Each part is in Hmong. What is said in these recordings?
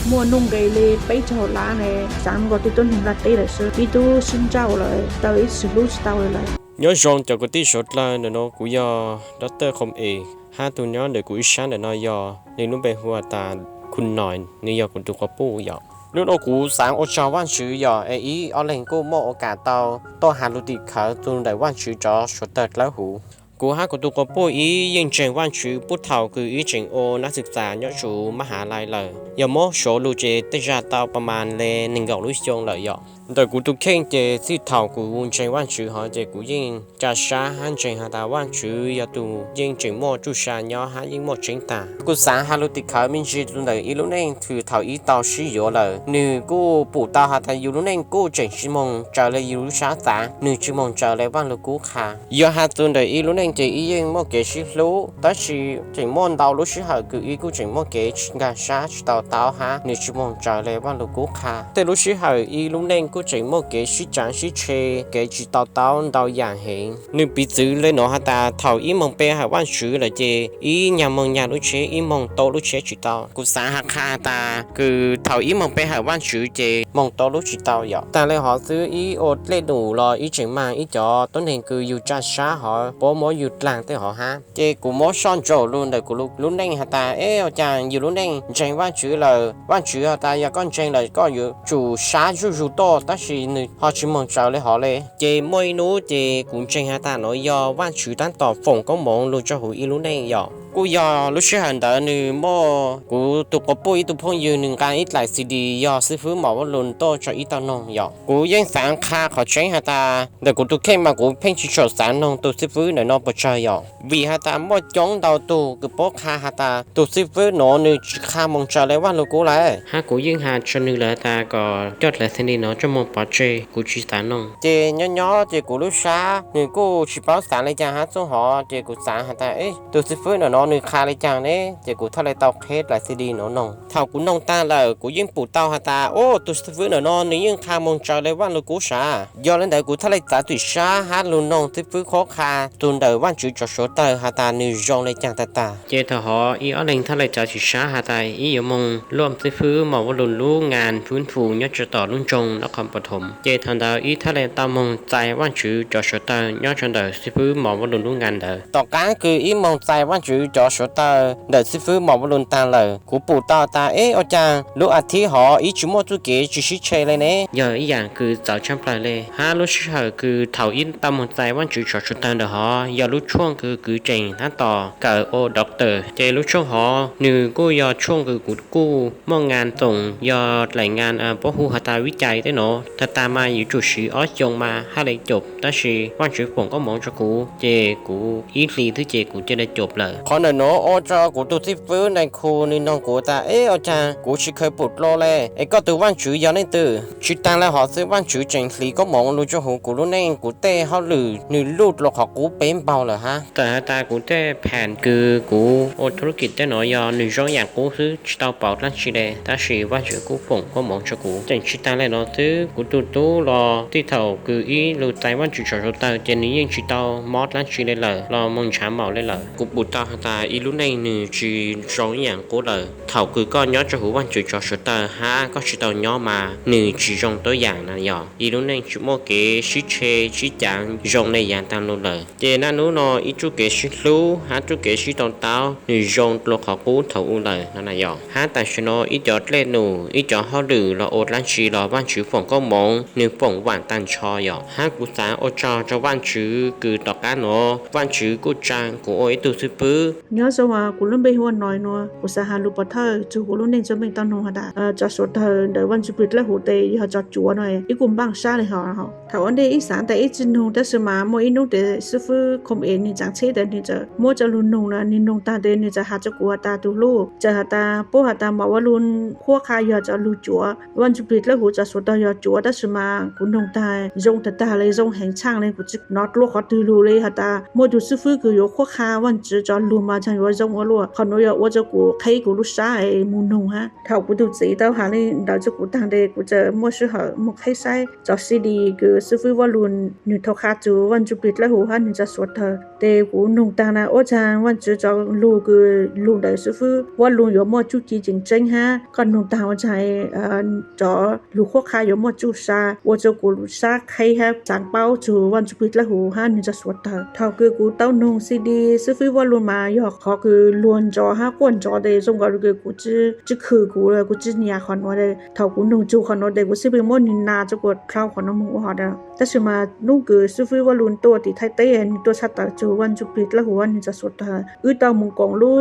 muaj nuj nqes li peb caug lab ne, xaav nkaus tej tuab neeg nplaj teb lawm xwb, ib tug sib nrauj lawm, tau ib txwm hlub tsis tau li lawm. Nyob zoo cov kwv tij suav dlawg, ntawm no kuv yog Doctor Qhoo Es, hab tug nyob ntawm kuv ib sab ntawm no yog, nws lub npe hu tas Khu Nois, nws yog kuv tus quas puj yom. Nub no kuv xaav ua tsaug Vaajtswv yog es ib ob leeg kuj muaj ua kam tau tuaj has lug tim khawv txug ntawm Vaajtswv cov suav dlawg dlawb huv. Kuv hab kuv tus quas puj ib yeej ntseeg Vaajtswv puag thaum kws ib tseem ua nab xwm txas nyob tsuv mab has lais lawm, yog muab suav lug ces tej zag tau pas mas le nees nkaum lub xyoo lawm yom. Ntawm kuv tus kheej ces txij thaum kuv ntseeg Vaajtswv hov ces kuv yeej tsa sab hab ntseeg has tas Vaajtswv yog tug yeej tseem muaj tsuj sa nyob hab yeej muaj tseeb tag. Kuv xaav has lug tim khawv me ntsis txug ntawm ib lub neej twg thaum ib tau sib yuav lawm, nwg kuj pum tau has tas yus lub neej kuj tseem tsi moog raws le yus lub sab xaav, nwg tsi moog raws le Vaaj Lug Kub qha. Yog has txug ntawm ib lub neej ces ib yeej muaj kev sib hlub, tab sis tseem muaj ntau lub sij hawm kws ib kuj tseem muaj kev tsi nkaag sab tsi tau taub hab nwg tsi moog raws le Vaaj Lug Kub qha. Tej lub sij hawm ib lub neej kuj tseem muaj kev sib caav sib tshe, kev tsi tau taub ntau yaam heev. Nwg piv txwv le nuav has tas thaum ib moog pe hawm Vaajtswv lawm ces ib nyag moog nyag lub tsheb, ib moog tau lub tsheb tsi tau. Kuv xaav has qha tas kws thaum ib moog pe hawm Vaajtswv ces moog tau lub tsi tau yom. Taag le hov xwb ib ua dlej num los ib tseem maag ib cov tuab neeg kws yug tsa sab hov puab muab yug dlaag tej hov hab. Ces kuv muab soj ntsaum lug ntawm kuv lub neej has tas eb, ua caag yus lub neej ntseeg Vaajtswv lawm, Vaajtswv has tas yog koj ntseeg lawm koj yuav tsum sab zuj zus tuaj, tab sis nwg ho tsi moog raws le hov le. Ces muaj ib nub ces kuv ntseeg has tas nuav yog Vaajtswv taab tom foom koob moov lug rua huv ib lub neej yom. Kuj yog lub sij hawm ntawd nwg muaj kuv tus quas puj ib tug phooj ywg nwg nqaa ib dlaim C D yog xib fwb Mom Vaj Lug tuaj tso ib tau noog yom. Kuv yeej xaav qha qhov tseeb has tas ntawm kuv tus kheej mas kuv pheej tsi tshua xaav noog tus xib fwb ntawm no puas tsawg yom. Vim has tas muaj coob ntau tug kws puab qha has tas tus xib fwb nuav nwg tsi qha moog raws le Vaaj Lug Kub lawm. Hab kuv yeej has tso nwg lawm has tas kom coj dlaim C D nuav coj moog pov tseg, kuv tsi xaav noog. Ces nyob nyob ces kuv lub sab nwg kuj tsi paub xaav le caag hab txuj hov ces kuv xaav has tas tus xib fwb ntawm no nwg qha le caag ne, ces kuv thiaj le tau qheb dlaim C D nuav noog. Thaum kuv noog taag lawm kuv yeej pum tau has tas ub, tus xib fwb ntawm no nwg yeej qha moog raws le Vaaj Lug Kub sav. Yog le ntawd kuv thiaj le txav txim sab hab lug noog xib fwb qhuab qha txug ntawm Vaajtswv cov suav dlawg has tas nwg zoo le caag tag tag. Ces thaum hov ib ob leeg thiaj le txav txim sab has tas ib yuav moog luaj xib fwb Mom Vaj Lug lub ngas fwb fu nyob rua tom lub nroog Nab Qhoos Pov Thoom. Ces thaum ntawd ib thiaj le tau moog txais Vaajtswv cov suav dlawg nyob rua ntawm xib fwb Mom Vaj Lug lub ngas ntawd. Tom qaab kws ib moog txais Vaajtswv cov suav dlawg ntawm xib fwb Mom Vaj Lug taag lawm, kuv pum tau tas eb, ua caag lub a thib hov ib tsi muaj txuj kev tsi sib tshe le ne, yog ib yaam kws txawv tshaj plawg le. Hab lub sij hawm kws thaum ib tau moog txais Vaajtswv cov suav dlawg ntawm hov yog lub tshuaj kws kuv tseem taab tom kawm ua doctor, ces lub tshuaj hov nwg kuj yog tshuaj kws kuv kuj muaj ngas xoom yog dlaim ngas puab hu has tas vib cais teb nuav. Tag tag mas yuav tsum siv ob xyoo mas hab le caum, tab sis Vaajtswv foom koob moov rua kuv ces kuv ib hlis xwb ces kuv cia le caum lawm. Qhov ntawm nuav ua rua kuv tus xib fwb Nais Khu nwg noog kuv tas eb, ua caag kuv tsi khaws pum dlua le, es koj tus Vaajtswv yog leej twg? Tsi taag le hov xwb Vaajtswv tseem hliv koob moov lug rua huv kuv lub neej, kuv tej hauj lwm nwg luj dlua qhov qub peb npaug lawm hab. Txawm has tas kuv tej phaam kws kuv ua thub lub kim teb nuav yog nwg zoo yaam qub xwb tsi tau pauv dlaab tsi le, tab sis Vaajtswv kuj foom koob moov rua kuv. Tseem tsi taag le nuav xwb kuv tus tub los txij thaum kws ib lug txais Vaajtswv cov suav dlawg ces nwg yeej tsi tau mob dlaab tsi le lawm los moog nrhav maum le lawm. Kuv pum tau has tas ib lub neej nwg tsi zoo ib yaam qub lawm. Thaum kws koj nyob rua huv Vaajtswv cov suav dlawg hab koj tsi tau nyob mas nwg tsi zoo tuab yaam na yog. Ib lub neej tsi muaj kev sib tshe sib caav zoo le yaam taag lug lawm. Ces naj nub no ib txuj kev sib hlub hab txuj kev sib tau taub nwg zoo dlua qhov qub thaum u lawm no na yog. Hab tam sim no ib cov dlej num ib cov hauj lwm los ua dlaab tsi los Vaajtswv foom koob moov nwg foom vaam taag nrho yog. Hab kuv xaav ua tsaug rua Vaajtswv kws tom qaab nuav Vaajtswv kuj tsaa kuv ua ib tug xib fwb. Nyob zoo, kuv lub npe hu ua Nois nuav. Kuv xaav has lug pov thawj txug kuv lub neej txuj meej tau noog has tas cov suav dlawg ntawm Vaajtswv dlawb huv tes yog cov cuav no ib kuj npaaj sab le hov. Thaum ua ntej ib xaav tas ib tsi noog, tab sis mas muaj ib nub tes xib fwb Khoom Es nwg tsaam tsheb tes nwg txawm muab coj lug noog na, nwg noog taag tes nwg txawm has rua kuv has tas tus hlub, txawm has tas puab has tas Mom Vaj Lug qhuab qha yog cov lug cuav, Vaajtswv dlawb huv cov suav dlawg yog cuav, tab sis mas kuv noog taag zoo tag tag le, zoo heev tshaaj le, kuv tsi nov dlua qhov twg lug le has tas muaj tug xib fwb kws yuav qhuab qha Vaajtswv cov lug mas ntshai yuav zoo ua luaj. Qhov nuav yog ua rua kuv qheb kuv lub sab es mus noog hab. Thaum kuv tug txiv tau has le ntawd rua kuv taag tes kuv txawm muaj sij hawm mus qheb saib cov CD kws xib fwb Vaj Lug nwg tau qha rua Vaj Ntsuj Plig Dlawb Huv hab nwg cov suav tawg. Tes kuv noog taag na, ua caag Vaj Ntsuj cov lug kws lug ntawm xib fwb Vaj Lug yuav muaj txuj ci tseem ceeb hab koj noog taag ua caag cov lug qhuab qha yuav muaj txuj sa, ua rua kuv sab qheb hab xaav paub rua Vaj Ntsuj Plig Dlawb Huv hab nwg cov suav tawg. Thaum kws kuv tau noog CD xib fwb Vaj Lug mas yog qhov kws luag nrov hab quaj nrov tes zoo nkaus li kws kuv tsi khwm kuv, kuv tsi nyiam qhov nuav. Thaum kuv noog txug qhov nuav tes kuv xib plig muab nwg nas rua kuas dlhau qhov nuav moog ua hov da. Tab sis mas nub kws xib fwb Vaj Lug tuaj tim Thaib teb nwg tuaj tshaj tawm rua Vaj Ntsuj Plig Dlawb Huv hab nwg cov suav tawg, wb tau moog koom lub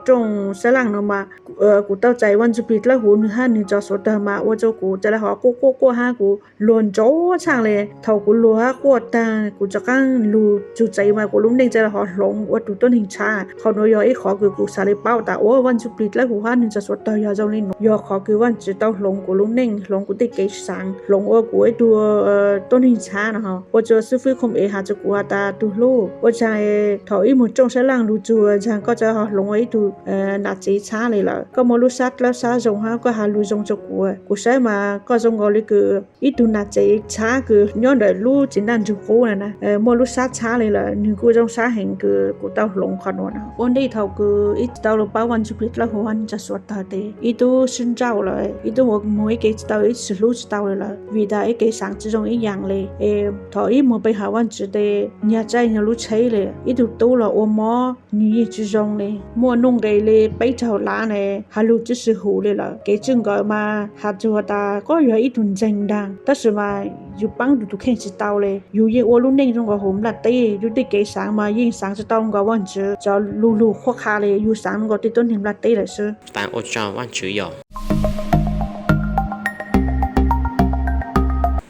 rooj sab laaj nuav mas kuv tau txais Vaj Ntsuj Plig Dlawb Huv nwg hab nwg cov suav tawg mas ua rua kuv txawm le hov quaj quaj quaj hab kuv luag nrov tshaaj le. Thaum kuv luag hab quaj taag kuv rov qaab lug txug tsev mas kuv lub neej txawm le hov hloov ua tug tuab neeg tshab. Qhov nuav yog ib qhov kws kuv xaav le paub tas ua Vaj Ntsuj Plig Dlawb Huv hab nwg cov suav tawg yog zoo le nuav, yog qhov kws Vaj Ntsuj tau hloov kuv lub neej, hloov kuv tej kev xaav, hloov ua kuv ib tug tuab neeg tshab no. Ua rua xib fwb Khoom Ev has rua kuv has tas tug hlub, ua caag thaum ib moog rooj sab laaj lug txug caag koj txawm hov hloov ua ib tug nam tsev tshab le lawm. Koj muaj lub sab dlawb sab zoo hab koj has lug zoo rua kuv. Kuv saib mas koj zoo nkaus le kws ib tug nam tsev tshab kws nyob ntawm lub tsev ntaj ntsug qub na na, muaj lub sab tshab le lawm. Nwg kuj zoo sab heev kws kuv tau hloov qhov nuav na. Ua ntej thaum kws ib tsi tau lug paub Vaj Ntsuj Plig Dlawb Huv hab nwg cov suav tawg tes ib tub sib nrauj lawm, ib tub mus ib ke tsi tau, ib tsi hlub tsi tau le lawm vim tas ib kev xaav tsi zoo ib yaam le. Es thaum ib moog pe has Vaj Ntsuj tes nyag tsaij nyag lub tsheb le, ib tug tub los ua mob nwg yeej tsi zoo le, muaj nuj nqes le peb caug lab ne, has lug tsi sw hum le lawm. Kev tswj nkawm mas has txug has tas koj yog ib tug ntseeg nraag, tab sis mas yug paab yug tug kheej tsi tau le. Yug yeej ua lub neej zoo nkaus huv nplaj teb, yug tej kev xaav mas yeej xaav tsi tau nkaus Vaj Ntsuj cov lug lug qhuab qha le, yug xaav nkaus tej tuab neeg nplaj teb lawm xwb. Ua Vaj Ntsuj yog.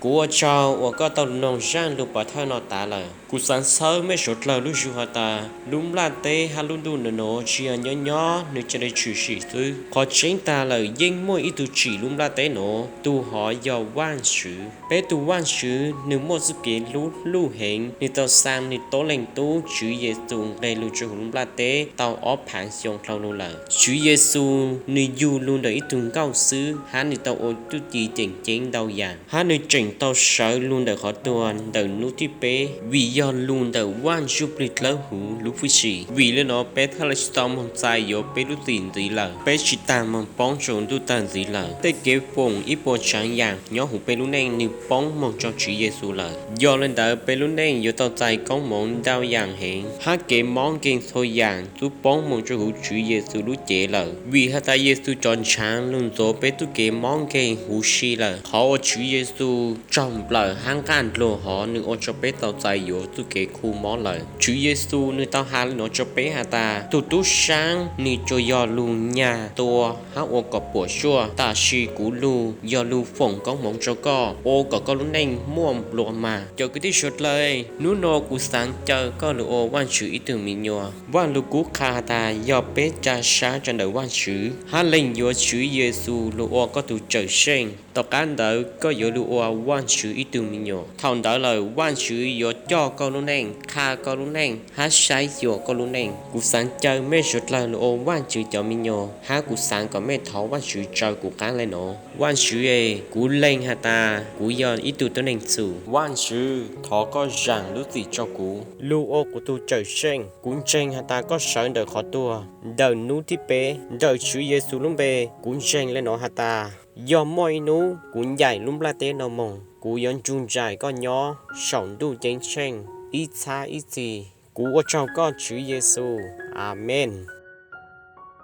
Kuv ua tsaug uas koj tau noog zaaj lug pov thawj no tas lawm. Kuv xaav txhawb mej suav dlawg lub zug has tas lub nplaj teb hab lub ntuj nuav tsi yog nyob nyob nwg ca le tshwm sim xwb. Qhov tseeb tag lawm yeej muaj ib tug tsim lub nplaj teb nuav, tug hov yog Vaj Ntsuj. Peb tug Vaj Ntsuj nwg muaj txuj kev hlub luj heev, nwg tau xaa nwg tuab leeg tub Tswv Yexus nqes lug rua huv lub nplaj teb tau ob phaav xyoo dlhau lug lawm. Tswv Yexus nwg yug lug ntawm ib tug nkauj xwb hab nwg tau ua txuj ci tseem ceeb ntau yaam, hab nwg tseem tau sawv lug ntawm qhov tuag ntawm nub thib peb vim yog lug ntawm Vaj Ntsuj Plig Dlawb Huv lub hwj chim. Vim le nuav peb thiaj le tsi tau moog txais yuav peb lub txim ntxiv lawm, peb tsi taag moog poob rua ntuj tawg ntxiv lawm. Tej kev foom ib puas tsaav yaam nyob huv peb lub neej nwg poob moog rua Tswv Yexus lawm. Yog le ntawd peb lub neej yuav tau txais koob moov ntau yaam heev, hab kev mob nkeeg txhua yaam tub poob moog rua huv Tswv Yexus lub cev lawm. Vim has tas Yexus cov ntshaav lug ntxuav peb txuj kev mob nkeeg huv si lawm. Qhov uas Tswv Yexus tsaug nplawm hab nqaj dluag hov nwg ua rua peb tau txais yuav txuj kev khu mob lawm. Tswv Yexus nwg tau has le nuav rua peb has tas tug tub saab nwg tsuas yog lug nyag tua hab ua kom puam suaj, tam sis kuv lug yog lug foom koob moov rua koj, ua kom koj lub neej muaj nplua mag. Cov kwv tij suav dlawg, nub nuav kuv xaav caw koj lug ua Vaj Ntsuj ib tug me nyuam. Vaj Lug Kub qha has tas yog peb tsa sab rua ntawm Vaj Ntsuj hab lees yuav Tswv Yexus lug ua koj tug Cawmseej, tom qab ntawd koj yuav lug ua Vaj Ntsuj ib tug me nyuam. Thaum ntawd lawm Vaj Ntsuj yuav coj koj lub neej, qha koj lub neej hab saib xyuas koj lub neej. Kuv xaav caw mej suav dlawg lug ua Vaj Ntsuj cov me nyuam, hab kuv xaav kom mej thov Vaj Ntsuj tsaws kuv qaab le nuav. Vaj Ntsuj es, kuv lees has tas kuv yog ib tug tuab neeg txhum. Vaj Ntsuj, thov koj zaam lub txim rua kuv, lug ua kuv tug Cawmseej. Kuv ntseeg has tas koj sawv ntawm qhov tuag ntawm nub thib peb ntawm Tswv Yexus lub npe. Kuv ntseeg le nuav has tas yog muaj ib nub kuv ncaim lub nplaj teb no moog, kuv yuav nrug nraim koj nyob saum ntuj ceeb tsheej ib txhab ib txhis. Kuv ua tsaug koj Tswv Yexus. Amees.